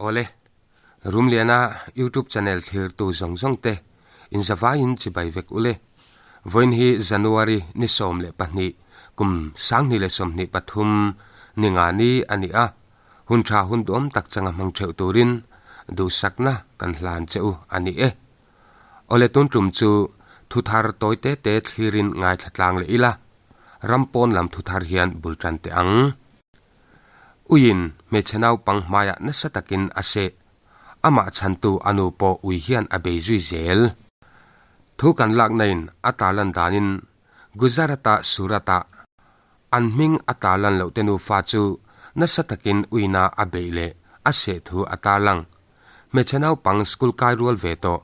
Awle, Rumliana YouTube channel thlirtu zawng zawng te in zavaiin chibai vek ule. Vawiin hi January ni 12 kum 2023 ni nga ni a ni a, hun tha hun duhawm tak changa hmang theuh turin duhsakna kan hlan che u a ni e. Awle tun tum chu thu thar tawi te te thlirin ngaithla tlang leh ila, ram pawn lam thu thar hian bul tan teh ang. Uiin hmeichhe naupang hmaiah nasa takin a seh. Amah chhantu a nu pawh ui hian a bei zui zel. Thu kan lakna-in a tarlan danin Gujarat-a Surat-ah an hming a tarlan loh te nufa chu nasa takin uina a beih leh a seh thu a tarlang. Hmeichhe naupang school kai rual ve tawh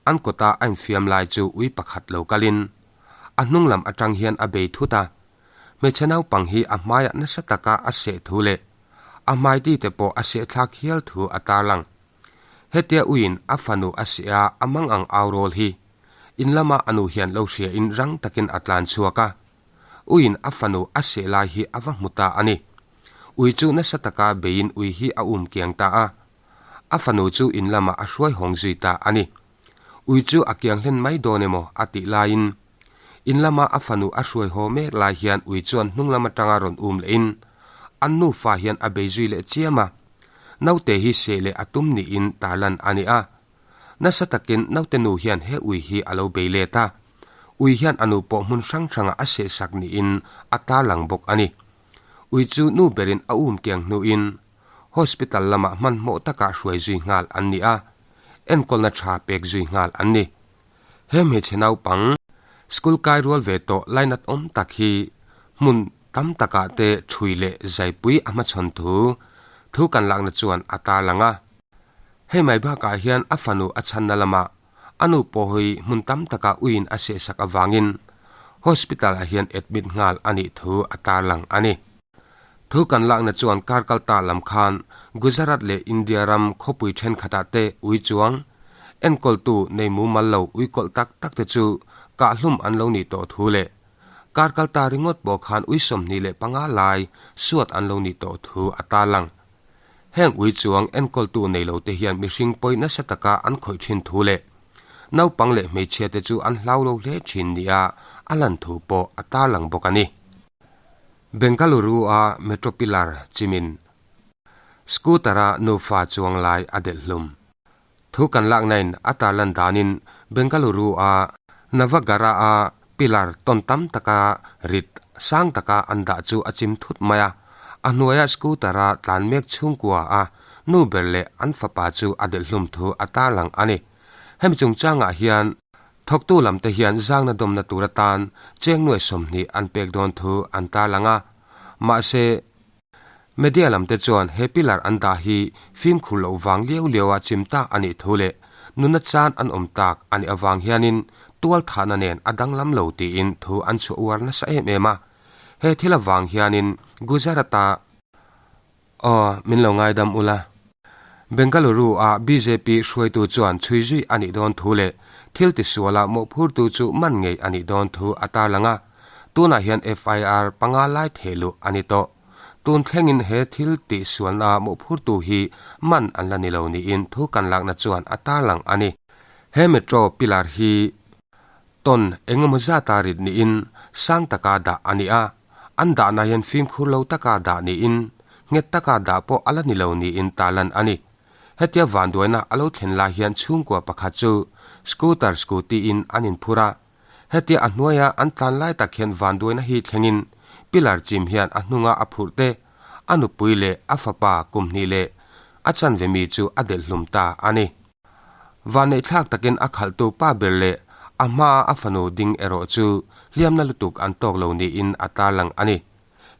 an kawta a infiam lai chu ui pakhat lo kalin a hnung lam atang hian a bei thut a. Hmeichhe naupang hi a hmaiah nasa taka a seh thu leh a hmaiti te pawh a seh thlak hial thu a tarlang. Hetia uiin a fanu a seh a, a mang ang au rawl hi. In lama a nu hian lo hria in rang takin a tlan chhuak a. Uiin a fanu a seh lai hi a va hmu ta a ni. Ui chu nasa taka beiin ui hi a um kiang ta a. A fanu chu in lamah a hruai hawng zui ta a ni. Ui chu a kiang hlen mai dawn emaw a tih laiin In lama a fanu a hruai haw mek lai hian ui chuan hnung lam atanga rawn um lehin an nufa hian a bei zui leh chiam a. Naute hi seh leh a tum niin tarlan a ni a. Nasa takin naute nu hian he ui hi a lo bei let a. Ui hian a nu pawh hmun hrang hrangah a seh sak niin a tarlang bawk a ni. Ui chu nu berin a um kiang hnuin hospital lamah hmanhmawh takah hruai zui nghal an ni a, enkawlna tha pek zui nghal an ni. He hmeichhe naupang school kai rual ve tawh lainat awm tak hi hmun tam takah te thui leh zaipui a hmachhawn thu thu kan lakna chuan a tarlang a. Hei mai bakah hian a fanu a chhanna lamah a nu pawh hi hmun tam takah uiin a sehsak avangin hospital ah hian admit nghal a nih thu a tarlang a ni. Thu kan lakna chuan kar kalta lam khan Gujarat leh India ram khawpui thenkhatah te ui chuang enkawltu nei mumal lo ui kawlh tak tak te chu kahhlum an lo nih tawh thu leh kar kalta ringawt pawh khan ui 25 lai suat an lo nih tawh thu a tarlang. Heng ui chuang enkawltu nei lo te hian mihring pawi nasa taka an khawih thin thu leh naupang leh hmeichhia te chu an hlau lo hle thin nia a lan thu pawh a tarlang bawk a ni. Bengaluru-a Metro Pillar chimin Scooter-a nufa chuang lai a delh hlum. Thu kan laknain a tarlan danin Bengaluru-a Navagara-a pillar tawn tam taka rit sang taka an dah chu a chim thut mai a, a hnuaia scooter-a tlan mek chhungkua a nu ber leh an fapa chu a delh hlum thu a tarlang a ni. Hemi chungchangah hian Thawktu lamte hian zangna dawmna tur atan cheng nuai 20 an pek dawn thu an tarlang a. Mahse, media lamte chuan he pillar an dah hi fimkhur loh vang liau liaua chim tak a nih thu leh nuna chan an awm tak a nih avang hianin tual thahna nen a danglam lo tiin thu an chhuah uar nasa em em a. He thil avang hianin Gujarat-a Aw, min lo ngaidam ula. Bengaluru-a bjp hruaitu chuan chhui zui a nih dawn thu leh thil tisuala mawhphurtu chu man ngei a nih dawn thu a tarlang a. Tunah hian FIR panga lai theh luh a ni tawh. Tun thlengin he thil tihsualna mawhphurtu hi man an la ni lo niin thu kan lakna chuan a tarlang a ni. He metro pillar hi Tawn engemaw zata rit niin sang taka dah a ni a, an dahna hian fimkhur lo taka dah niin nghet taka dah pawh a la ni lo niin tarlan a ni. Hetia vanduaina a lo thlen lai hian chhungkua pakhat chu scooter scooty in an inphur a, hetia a hnuaia an tlan lai tak hian vanduaina hi thlengin pillar chim hian a hnunga a phurh te, a nupui leh a fapa kum hnih leh a chanve mi chu a delh hlum ta a ni. Vanneihthlak takin a khalhtu pa ber leh a hmaa a fanu ding erawh chu hliamna lutuk an tawk lo niin a tarlang a ni.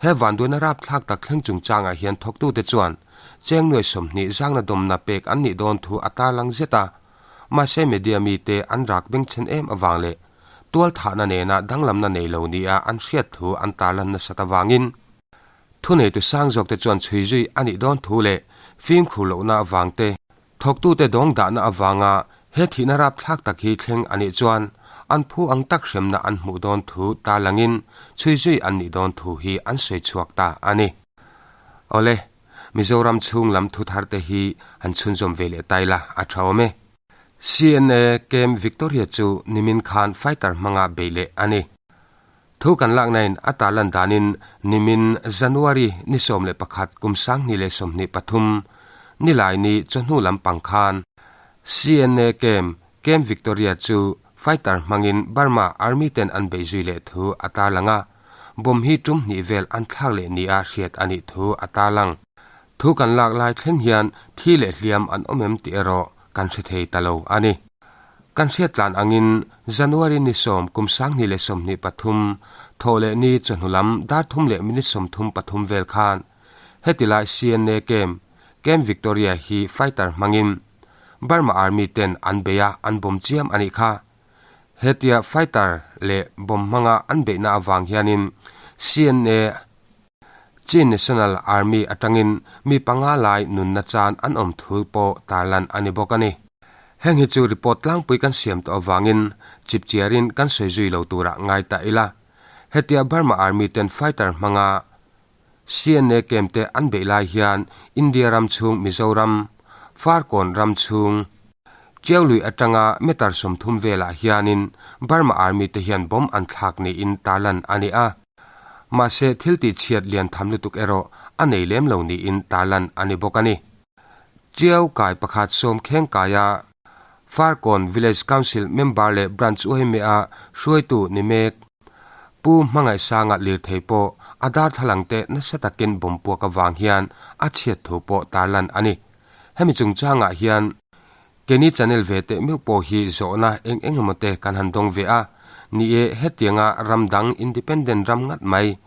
He vanduaina rapthlak tak thleng chungchangah hian thawktute chuan cheng nuai 20 zangna dawmna pek an nih dawn thu a tarlang zet a, mahse media mite an rak bengchhen em avang leh tualthahna nena danglamna nei lo nia an hriat thu an tarlan nasat avangin thuneitu sang zawkte chuan chhui zui a nih dawn thu leh fimkhur lohna avangte Thawktute dawng dahna avanga he thihna rapthlak tak hi thleng a nih chuan an phu ang tak hremna an hmuh dawn thu tarlangin chhui zui an nih dawn thu hi an sawi chhuak ta a ni. Awle, Mizoram chhung lam thu thar te hi han chhunzawm ve leh ta ila a tha awm e. CNA Camp Victoria chu nimin khan fighter hmanga beih leh a ni. Thu kan laknain a tarlan danin nimin January ni 11 kum 2023 Nilaini chawhnu lampang khan CNA Camp Camp Victoria chu fighter hmangin Burma Army ten an beih zui leh thu a tarlang a, bomb hi tum hnih vel an thlak leh nia hriat a nih thu a tarlang. Thu kan lak lai thleng hian thi leh hliam an awm em tih erawh kan hre thei ta lo a ni. Kan hriat tlan angin January ni 10 kum 2023 thawh leh ni chawhnu lam dar thum leh minute 33 vel khan heti lai CNA Camp, Camp Victoria hi fighter hmangin Burma Army ten an bei a, an bomb chiam a nih kha. Hetia fighter leh bomb hmanga an beihna avang hianin CNA Chin National Army atangin mi panga lai nunna chan an awm thu pawh tarlan a ni bawk a ni. Heng hi chu report tlangpui kan siam tawh avangin chipchiarin kan sawi zui lo turah ngai ta ila. Hetia Burma Army ten fighter hmanga CNA camp te an beih lai hian India ram chhung Mizoram, Farkawn ram chhung, Chiaului atanga meter 30 velah hianin Burma Army te hian bomb an thlak niin tarlan a ni a. Mahse thil tih chhiat lian tham lutuk erawh a nei lem lo niin tarlan a ni bawk a ni. Chiau kai pakhat sawm kheng kaia Farkawn Village Council member leh Branch Uaimea hruaitu ni mek Pu Hmangaihsanga lirthei pawh a darthlalang te nasa takin bomb puak avang hian a chhiat thu pawh tarlan a ni. Hemi chungchangah hian Keini channel ve teh meuh pawh hi zawhna eng eng emaw te kan han dawng ve a, ni e hetianga ram dang independent ram ngat mai,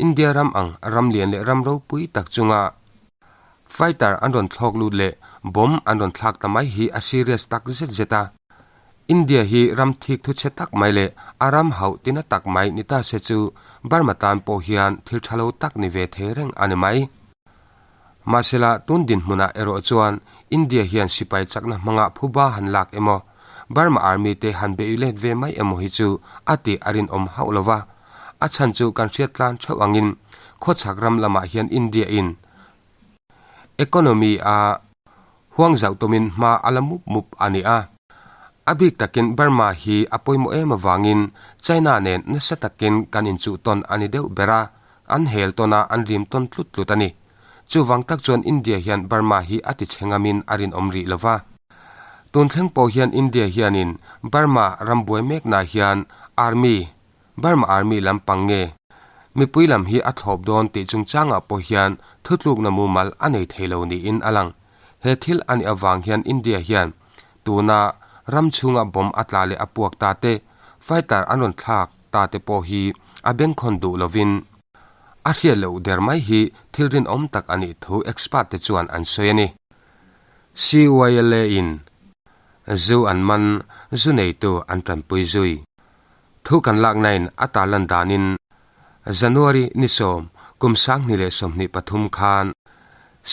India ram ang ram lian leh ram ropui tak chunga fighter an rawn thlawk lut leh bomb an rawn thlak ta mai hi a serious tak zet zet a. India hi ram thik thu chhe tak mai leh a ram hauh tina tak mai ni ta se chu Burma tan pawh hian thil tha lo tak ni ve thei reng a ni mai. Mahsela, tun dinhmunah erawh chuan India hian sipai chakna hmanga phuba han lak emaw, Burma Army te han beih let ve mai emaw hi chu a tih a rinawm hauh lo va. A chhan chu kan hriat tlan theuh angin khawchhak ram lamah hian India in economy a huang zauh tumin hma a la mup mup a ni a. A bik takin Burma hi a pawimawh em avangin China nen nasa takin kan inchuh tawn a ni deuh ber a, An hel tawn a, an rim tawn tlut tlut a ni. Chuvang tak chuan India hian Burma hi a ti chhe ngamin a rinawm rih lo va. Tun thleng pawh hian India hianin Burma ram buai meknah hian Army, Burma Army lampang nge mipui lam hi a thlawp dawn tih chungchangah pawh hian thutlukna mumal a nei thei lo niin a lang. He thil a nih avang hian India hian tuna ram chhunga bomb a tla leh a puak ta te, fighter an rawn thlak ta te pawh hi a bengkhawn duh lovin a hriat loh der mai hi thil rinawm tak a nih thu expert te chuan an sawi a ni. CYLA in zu an man, zu neitu an tanpui zui. Thu kan laknain a tarlan danin January ni 10 kum 2023 khan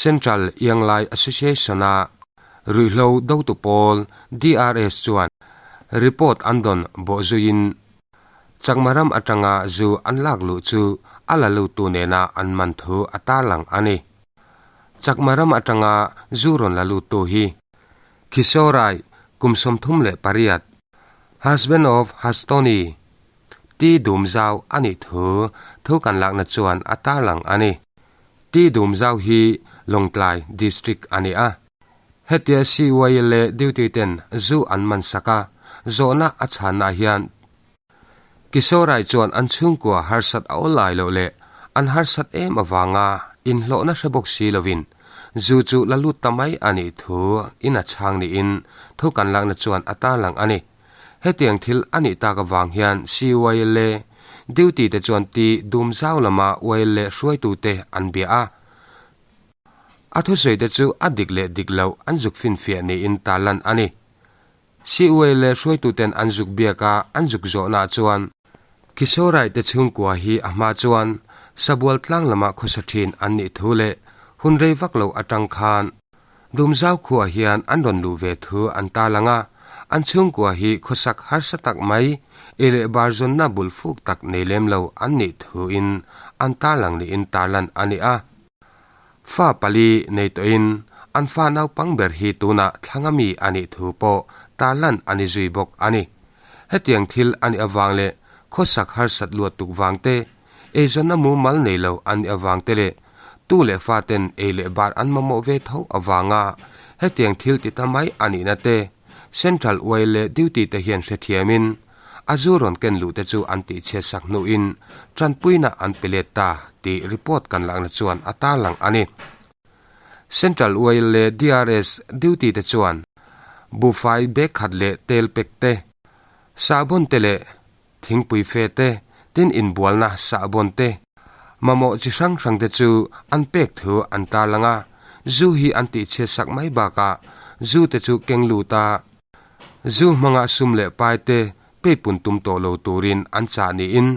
Central Ianglai Association-a ruihhlo dotu pawl DRS chuan report an dawn bawh zuiin Chakma ram atanga zu an lak luh chu a la luttu nena an man thu a tarlang a ni. Chakma ram atanga zu rawn la luttu hi Kishore kum 38, husband of Hastoni, Ti dum zau a nih thu thu kan lakna chuan a tarlang a ni. Ti dum zau hi Lawngtlai District a ni a. Hetia CYLA duty ten zu an man sak a, zawhna a chhanna hian Kishorai chuan an chhungkua harsat a awl lai loh leh an harsat em avanga inhlawhna hre bawk si lovin zu chu la lut ta mai a nih thu in a chhang niin thu kan lakna chuan a tarlang a ni. Hetiang thil a nih tak avang hian CYLA duty te chuan ti dum zau lama YLA hruaitute an bia a. A thusawi te chu a dik leh dik loh an zuk finfiah niin tarlan a ni. CYLA hruaituten an zuk biak a, an zuk zawhnaah chuan Kishorai te chhungkua hi a hma chuan Sabual tlang lama khawsa thin an nih thu leh hun rei vak lo atang khan Dumzau khuaah hian an rawn luh ve thu an tarlang a, an chhungkua hi khawsak harsa tak mai, ei leh bar zawnna bul fuk tak nei lem lo an nih thuin an tarlang niin tarlan a ni a. Fa pali nei tawhin an fa naupang ber hi tunah thlanga mi a nih thu pawh tarlan a ni zui bawk a ni. Hetiang thil a nih avang leh khawsak harsat luat tuk vang te, eizawnna mumal nei lo an nih avang te leh tu leh faten ei leh bar an mamawh ve tho avanga hetiang thil ti ta mai a nihna te Central Oil leh duty te hian hrethiamin a zu rawn ken luh te chu an tihchhiat sak hnuin tanpuina an pe let ta tih report kan lakna chuan a tarlang a ni. Central Oil leh DRS duty te chuan buhfai bag khat leh tel pek te, sahbawn te leh thingpui fe te, tin inbualna sahbawn te, mamawh chi hrang hrang te chu an pek thu an tarlang a, zu hi an tihchhiat sak mai bakah zu te chu keng lut a, zu hmanga sum leh pai te peipun tum tawh lo turin an chah niin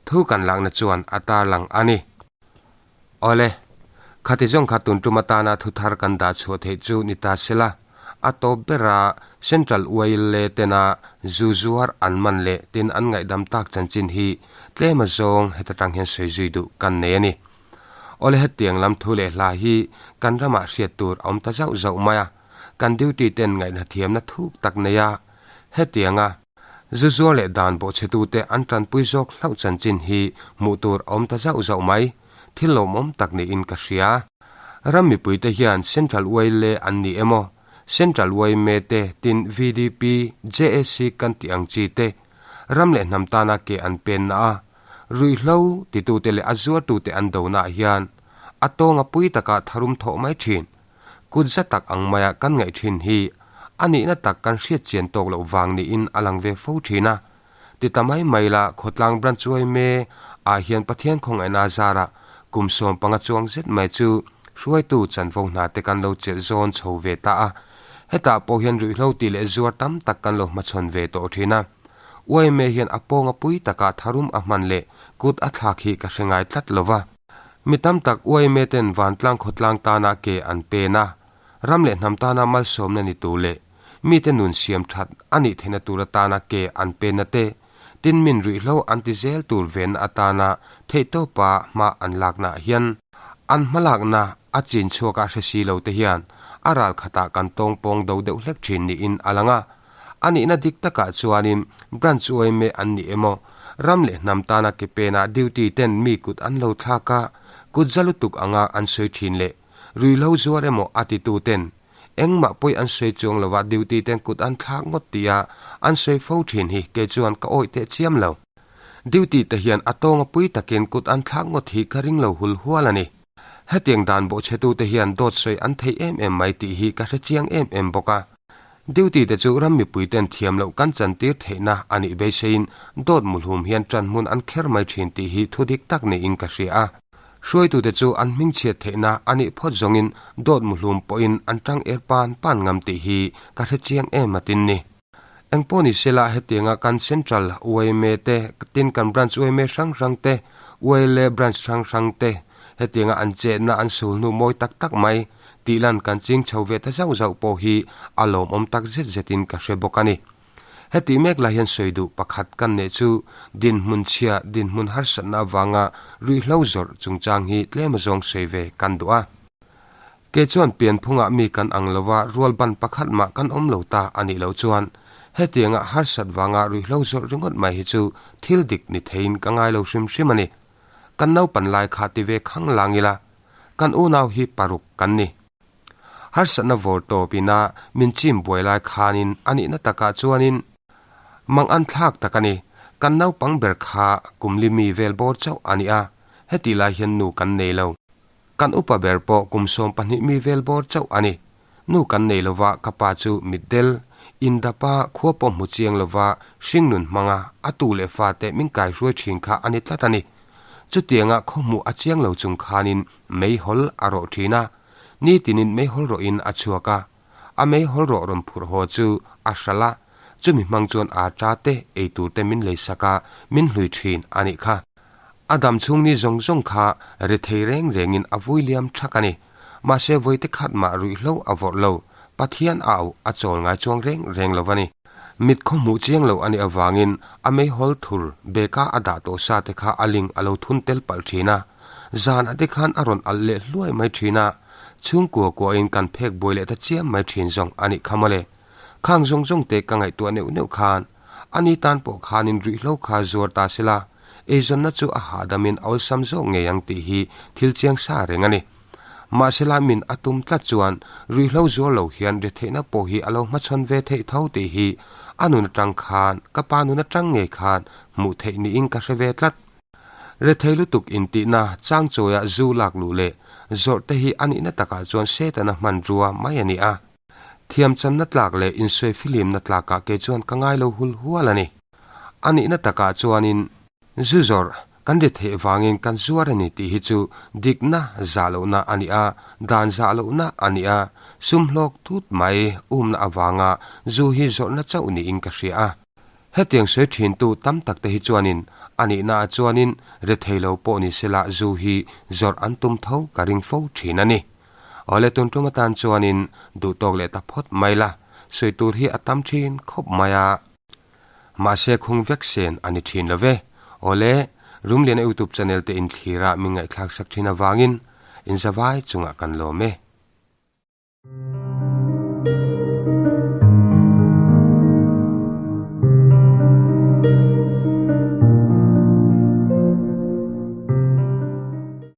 thu kan lakna chuan a tarlang a ni. Awle, khati zawng kha tun tum atana thu thar kan dah chhuah theih chu ni ta sela, a tawp bera Central Oil tena zu zuar an man leh tin an ngaihdam tak chanchin hi tlem a zawng heta tang hian sawi zui duh kan nei a ni. Awle hetiang lam thu leh hla hi kan ramah hriat tur a awm ta zauh zauh mai a, kan duty ten ngaihnathiamna thuk tak nei a, hetianga Zu zuar leh dan bawhchhetute an tanpui zawk hlauh chanchin hi hmuh tur a awm ta zauh zauh mai, thil lawmawm tak niin ka hria. Ram mipuite hian Central Oil an ni emaw, Central Yma te tin VDP, JAC kan tih ang chi te, ram leh hnam tana ke an penna a, ruihhlo titute leh a zuartute an donaah hian a tawnga pui taka tharum thawh mai thin. Kut za tak ang maia kan ngaih thin hi a nihna tak kan hriat chian tawk loh vang niin a lang ve fo thin a. Ti ta mai mai la khawtlang branch uaime ah hian Pathian khawngaihna zarah kum 15 chuang zet mai chu hruaitu chanvo hna te kan lo chelh zawn chho ve ta a. Hetah pawh hian ruihhlo tih leh zuar tam tak kan lo hmachhawn ve tawh thin a. Uaime hian a pawnga pui taka tharum a hman leh kut a thlak hi ka hre ngai tlat lo va. Mi tam tak uaime ten vantlang khawtlang tana ke an pen a, ram leh hnam tana malsawmna ni tur leh mite nun siam that a nih theihna tur atana ke an penna te, tin min ruihhlo an ti zel tur venna atana theihtawpa hma an laknaah hian an hmalakna a chin chhuaka hre si lo te hian a ral khatah kan tawngpawng do deuh hlek thin niin a lang a. A nihna dik takah chuanin branch uaime an ni emaw, ram leh hnam tana ke penah duty ten mi kut an lo thlak a, kut za lutuk anga an sawi thin leh ruihhlo zuar emaw a titu ten engmah pawi an sawi chuang lova duty ten kut an thlak ngawt tia an sawi fo thin hi kei chuan ka awih teh chiam lo. Duty te hian a tawnga pui takin kut an thlak ngawt hi ka ring lo hul hual a ni. Hetiang dan bawhchhetute hian dawt sawi an thei em em mai tih hi ka hre chiang em em bawk a. Duty te chu ram mipui ten thiam loh kan chantir theihna a nih beiseiin dawt mulhum hian ṭan hmun an kher mai ṭhin tih hi thu dik tak niin ka hria a. Hruaitute chu an hmingchhiat theihna a nih phawt zawngin dawt muhlum pawhin an ṭang er pan pan ngam tih hi ka hre chiang em atin ni. Engpawh ni sela hetianga kan Central yma te, tin kan Branch yma hrang hrang te, YLA Branch hrang hrang te hetianga an chetna an sul hnu mawi tak tak mai tih lan kan ching chho ve ta zauh zauh pawh hi a lawmawm tak zet zetin ka hre bawk a ni. Hetih mek lai hian sawi duh pakhat kan neih chu dinhmun chhia, dinhmun harsatna avanga ruihhlo zawrh chungchang hi tlem azawng sawi ve kan duh a. Kei chuan pianphungah mi kan ang lova rual ban pakhat mah kan awm lo ta a nih loh chuan hetianga harsat vanga ruihhlo zawrh ringawt mai hi chu thil dik ni theiin ka ngai lo hrim hrim a ni. Kan naupan lai kha ti ve khang lang ila, kan unau hi paruk kan ni. Harsatna vawr tawp ina min chim buai lai khanin a nihna takah chuanin mang an thlak tak a ni. Kan naupang ber kha kum li mi vel bawr chauh a ni a, hetih lai hian nu kan nei lo. Kan upa ber pawh kum 12 mi vel bawr chauh a ni. Nu kan nei lova ka pa chu mitdel, indapa khua pawh hmu chiang lova hringnun hmanga a tu leh fate min kaihruai thin kha a ni tlat a ni. Chutianga khaw hmuh a chiang lo chung khanin meihawl a rawh thin a, nitinin meihawl rawhin a chhuak a, a meihawl rawh rawn phurh haw chu a hralh a, chumi hmang chuan ata te eitur te min leisak a, min hlui thin a nih kha. A dam chhung ni zawng zawng kha rethei reng rengin a vui liam thak a ni. Mahse vawite khat mah ruihhlo a vawrh lo, Pathian a auh a chawl ngai chuang reng reng lo a ni. Mit khaw hmuh chiang lo a nih avangin a meihawl thur beka a dah tawh sa te kha a ling a lo thun tel palh thin a. Zanah te khan a rawn alh leh hluai mai thin a, chhungkua kuahin kan phek buai leh ta chiam mai thin zawng a nih kha mawle. Khang zawng zawng te ka ngaihtuah neuh neuh khan ani tan pawh khanin ruihhlo kha zuar ta sela, eizawnna chu a hahdamin a awlsam zawk ngei ang tih hi thil chiang sa reng a ni. Mahsela min a tum tlat chuan ruihhlo zuar lo hian retheihna pawh hi a lo hmachhawn ve theih tho tih hi a nun atang khan, ka pa nun atang ngei khan hmuh theih niin ka hre ve tlat. Rethei lutuk intihna changchawiah zu lak luh leh zawrh te hi a nihna takah chuan Setana hmanrua mai a ni a. Thiamchanna tlak leh insawi filimna tlakah kei chuan ka ngai lo hul hual a ni. A nihna takah chuanin zu zawrh kan ri theih vangin kan zuar a ni tih hi chu dikna zah lohna a ni a, dan zah lohna a ni a, sum hlawk tut mai umna avanga zu hi zawrhna chauh niin ka hria a. Hetiang sawi thintu tam tak te hi chuanin a nihna ah chuanin rethei lo pawh ni sela zu hi zawrh an tum tho ka ring fo thin a ni. Awle tun tum atan chuanin duh tawk leh ta phawt mai la, sawi tur hi a tam thin khawp mai a. Mahse khung vek sen a ni thin lo ve. Awle, Rumliana YouTube channel te inthlir a min ngaihthlak sak thin avangin inzavai chungah kan lawm e.